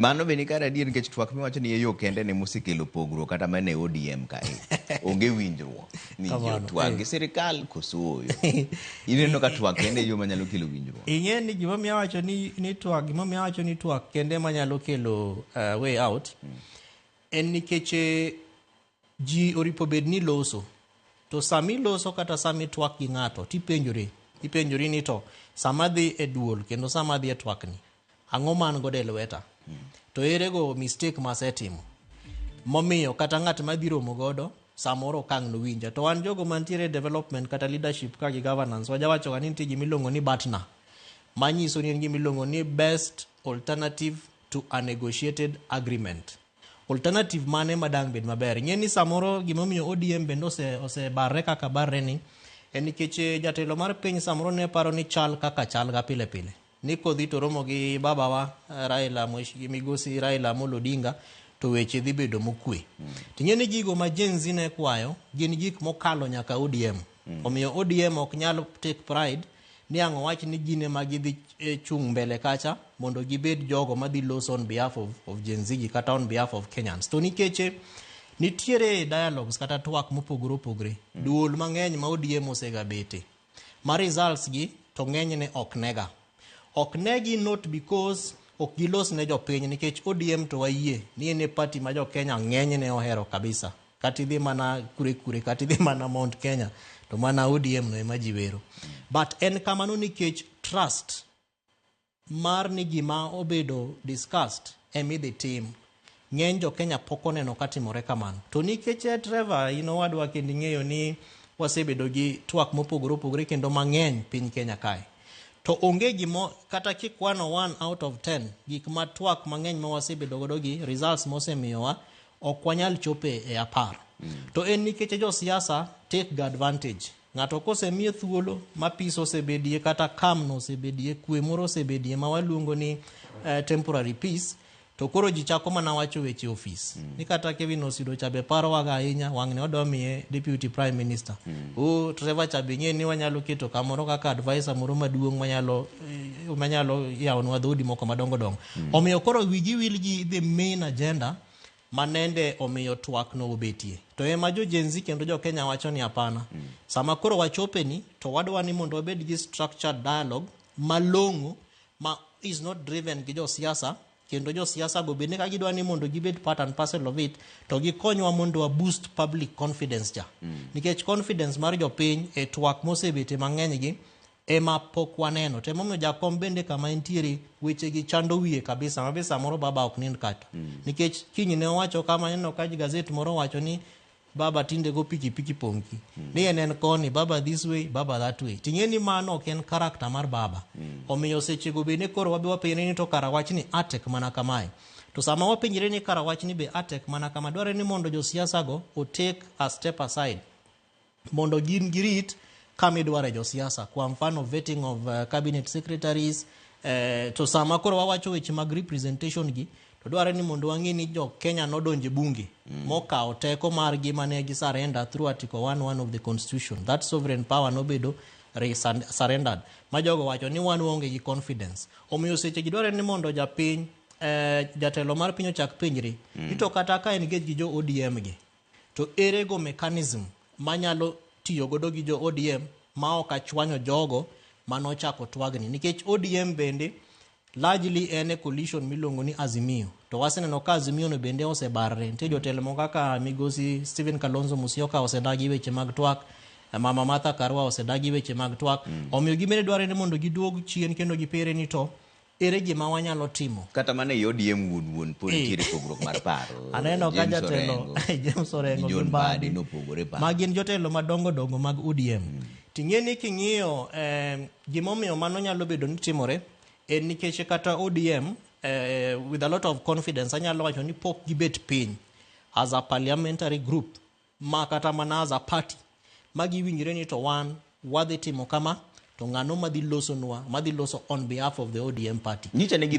Mano be ni kare adier, nikech twak miwacho ni e yo kende ne mosekelo pogruok kata mana e ODM kae. Onge winjruok ni ji Kamano, otwak gi sirikal koso ooyo. Ineno ka twak kende e yo manyalo kelo winjruok? Ing'e ni gimomiyo awacho ni twak, gimomiyo awacho ni twak kende manyalo kelo way out en nikech ji oripo bed ni loso. To sami loso kata sami twak gi ng'ato, tipenjori, ipenjori ni to sama adhi e duol kendo sama adhi e twakni, ang'o ma an godo e lweta? To ere go mistake masetimo? Momiyo kata ng'at madhi romo godo samoro ok ang' nowinja. To wan jogo mantiere e development kata leadership ka gi governance, wajawacho ga ni nitie gima iluongo ni BATNA, manyiso ni en gima iluongo ni best alternative to a negotiated agreement. Alternative mane madang' bed maber? Ing'e ni samoro gimomiyo ODM bende osebarre kaka barre ni en nikech jatelo mar piny samoro ne paro ni chal kaka chal ga pile pile. Ni kodhi to romo gi babawa Raila, migosi Raila Amolo Odinga, to weche dhi bedo mokwe. Ting'e ni gigo ma Gen Z ne kwayo gin gik mokalo nyaka ODM. Omiyo ODM ok nyal take pride ni ang' owach ni gin ema gidhi chung' mbele kacha mondo gibed jogo madhi loso on behalf of Gen Z gi kata on behalf of Kenyans. To nikech nitiere dialogues kata twak mopogore opogore, duol mang'eny ma ODM osegabete, ma results gi to ng'enyne ok nega. Ok negi not because ok gilos ne jopiny, nikech ODM to wayie ni en e party ma jo Kenya ng'enyne ohero kabisa. Kata idhi mana kure kure, kata idhi mana Mount Kenya, to mana ODM no ema ji wero. But en kamano nikech trust mar ni gima obedo discussed emidhi tim. Ng'eny jo Kenya pok oneno katimore kamano. To nikech Trevor, in owadwa kendo ing'eyo ni wasebedo gi twak mopogore opogore kendo mang'eny piny Kenya kae. To onge gimo kata kikwano 1 out of 10 gik ma twak mang'eny ma wasebedo godo gi results mosemiyowa ok wanyal chope e 10. To en nikech josiasa take ga advantage. Ng'ato kosemiye thuolo ma peace osebedie kata calm no osebedie, kwe moro osebedie ma waluongo ni temporary peace, to koro ji chako mana wacho weche ofis. Ni kata Kevin Osido cha be parowaga ahinya, wang'ni odwa miye deputy prime minister. O Trevor cha be ing'e ni wanyalo keto kamoro kaka advisor moro maduong' manyalo yawonwa dhoudi moko madongo dongo. Omiyo koro wigi wil gi the main agenda manende omiyo twak no obetie. To ema jo Gen Z kendo jo Kenya wacho ni hapana. Sama koro wachope ni to wadwa ni mondo wabed gi structured dialogue malong'o ma is not driven gi josiasa, kendo josiasa go bende ka gidwa ni mondo gibed part and parcel of it to gikonywa mondo wa boost public confidence cha. Nikech confidence mar jopiny e twak mosebete mang'eny gi ema pok waneno. To emomiyo jakom bende kama entiere weche gi chando wiye kabisa, ma be samoro baba ok nind kata. Nikech kiny ne owacho kama, aneno ka gazet moro owacho ni baba tinde go pikipiki ponki. Ni en koni, baba this way, baba that way. Ting'e ni mano ok en character mar baba. Omiyo seche go bende koro wabe wapenjre ni to kara wachni atek mana kamae. To sama wapenjre ni kara wachni be atek mana kama, dwarore ni mondo josiasa go o take a step aside mondo gin girit kama idware josiasa, kwa mfano vetting of cabinet secretaries. To sama koro wawacho weche mag representation gi, to dwarore ni mondo wang'e ni jo Kenya nodonje bunge mokawo teko margi mane gi surrender through article 11 of the constitution. That sovereign power nobedo surrendered, ma jogo wacho ni wan waonge gi confidence. Omiyo seche gi dwarore ni mondo japiny, jatelo mar piny ochak penjre ni to kata ka engage gi jo ODM gi, to ere go mechanism manyalo tiyo godo gi jo ODM ma ok achwanyo jogo manochako twagni, nikech ODM bende largely en e coalition miluongo ni Azimio. To waseneno ka Azimio no bende osebarre. Nitie jotelo moko kaka migosi Stephen Kalonzo Musyoka osedagi weche mag twak, Mama Martha Karua osedagi weche mag twak. Omiyo gibende dwarore ni mondo giduog chien kendo gipere ni to ere gima wanyalo timo. Kata mana e ODM wuon wuon pod nitiere pogruok mar paro. Aneno ka James jatelo Orengo James Orengo gi John gi Mbadi Mbadi nopogore paro. Ma gin jotelo madongo dongo mag ODM. Ting'e ni king'iyo gimomiyo mano nyalo bedo ni timore en nikech kata ODM, with a lot of confidence anyalo wacho ni pok gibet piny as a parliamentary group ma kata mana as a party ma giwinjre ni to wan wadhi timo kama, to ng'ano madhi losonwa, madhi loso on behalf of the ODM party. Nyicha ne gi